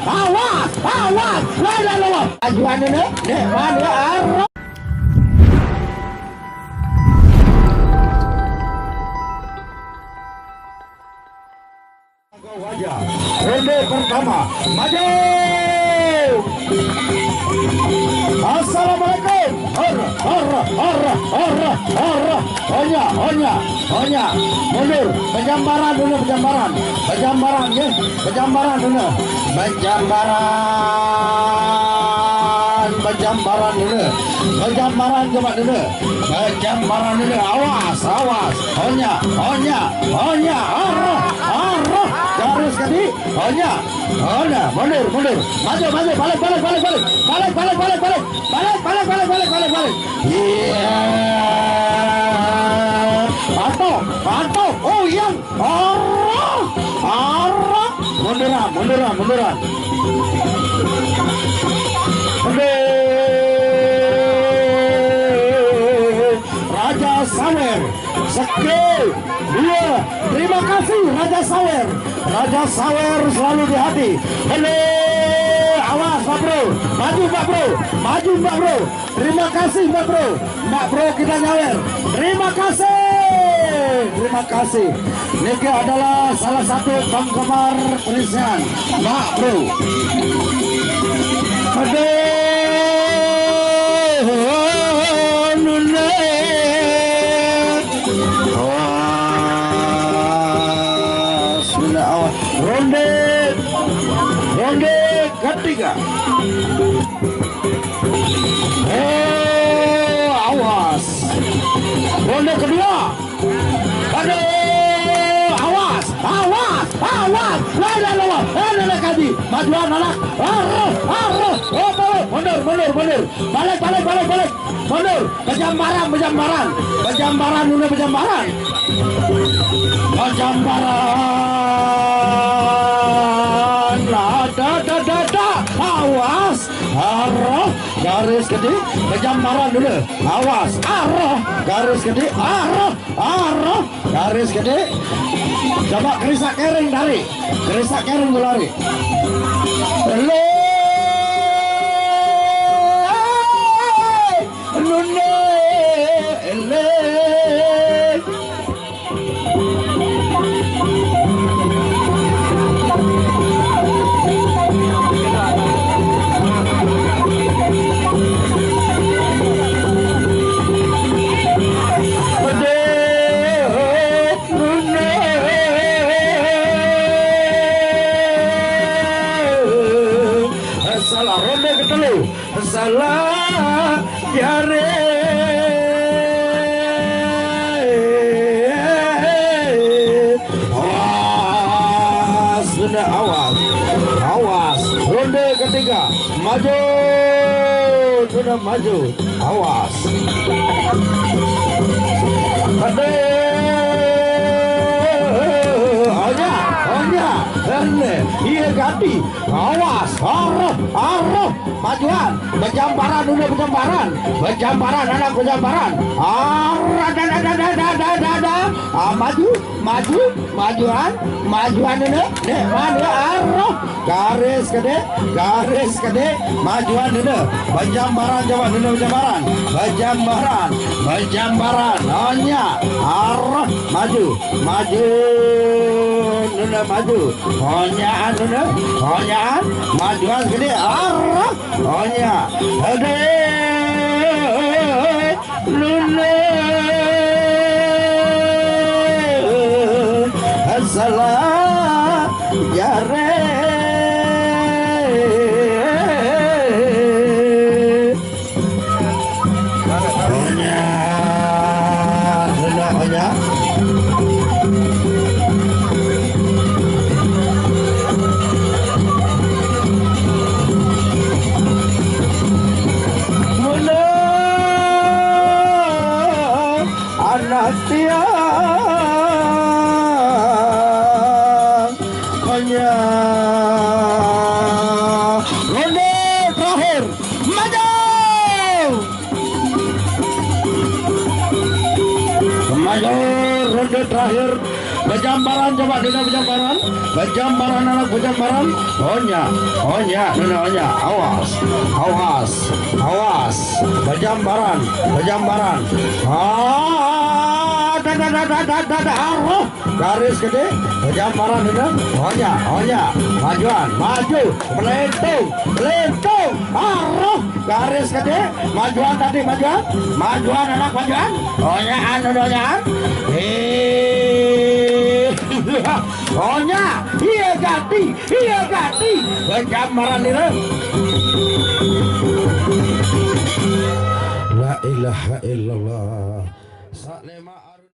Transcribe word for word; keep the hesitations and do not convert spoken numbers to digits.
Awas, awas. Lah, lah, lah, lah. Ajuan ini, dek, mana, arah. Ronde pertama, maju. Assalamualaikum. Har, har, har, har, har. Honya, honya, honya. Mundur. Pejambaran dulu, pejambaran. Pejambaran, ya. Pejambaran dulu. Pejambaran. Pejambaran dulu. Pejambaran coba dulu. Pejambaran dulu. Awas, awas. Honya, honya, honya. Arah, arah. Garis ke di. Honya, honya. Mundur, mundur. Maju, maju. Balik, balik, balik, balik. Balik, balik, balik, balik. Balik, balik, balik, balik, balik, balik. Iya. Pantau, pantau. Oh, yang. Arah, arah. Munduran, munduran, munduran. Mundur. Raja Sawer. Satu, dua. Terima kasih, Raja Sawer. Raja Sawer selalu di hati. Hele, awas, Pak Bro. Maju, Pak Bro. Maju, Pak Bro. Terima kasih, Pak Bro. Pak Bro, kita nyawer. Terima kasih. Terima kasih. Niki adalah salah satu penggemar Christian. Pak Bro. Aduh, nune. Wah, sudah awal. Ronde. Ronde ketiga. Oh, awas. Ronde kedua. Aduh, awas, awas, awas. Lah, lah, lah, lah. Lah, lah, lah, kaji. Majuan, anak. Arah, arah. Oh, oh, mundur, mundur, mundur. Balik, balik, balik, balik. Mundur. Pejambaran, pejambaran. Pejambaran, udah pejambaran. Pejambaran. Ada, ada, ada, ada. Awas. Arah. Garis gede. Pejambaran dulu. Awas. Arah. Garis gede. Arah. Arah. Garis gede. Coba kerisak kering dari. Kerisak kering lari. Ele. Nune. Ele. Salah ronde ketelu. Salah jare. Awas, sudah awas. Awas. Ronde ketiga. Maju. Sudah maju. Awas. Aduh. Onya, onya. Erne. Iya, ganti. Awas. Arah, arah. Majuan. Berjambaran, udah berjambaran. Berjambaran, anak berjambaran. Arah, dah, dah, dah. Ah, maju, maju, majuan, majuan dulu. Dek, mana arah? Garis gede, garis gede. Majuan dulu. Berjambaran, coba dulu berjambaran. Berjambaran, berjambaran. Onya, arah, maju, maju. Dulu maju. Onyaan dulu. Onyaan, majuan gede. Arah. Onya. Gede. Luna. Salah jare. Onya, onya, onya. Mula anak tiang. Onya. Ronde terakhir. Maju! Maju, ronde terakhir. Bejambaran, coba dulu bejambaran. Bejambaran, anak bejambaran. Onya, onya, dulu onya. Awas, awas, awas. Bejambaran, bejambaran. Ah, dah, dah, dah, dah, dah, dah, dah. Aroh. Garis gede. Bejambaran dulu. Onya, onya. Majuan, maju. Melentung, melentung. Aroh. Garis gede. Majuan tadi, majuan. Majuan, anak majuan. Onyaan, udah onyaan. Eh. Onya. Iya ganti. Iya ganti. Bejambaran dulu. La ilaha illallah. Salema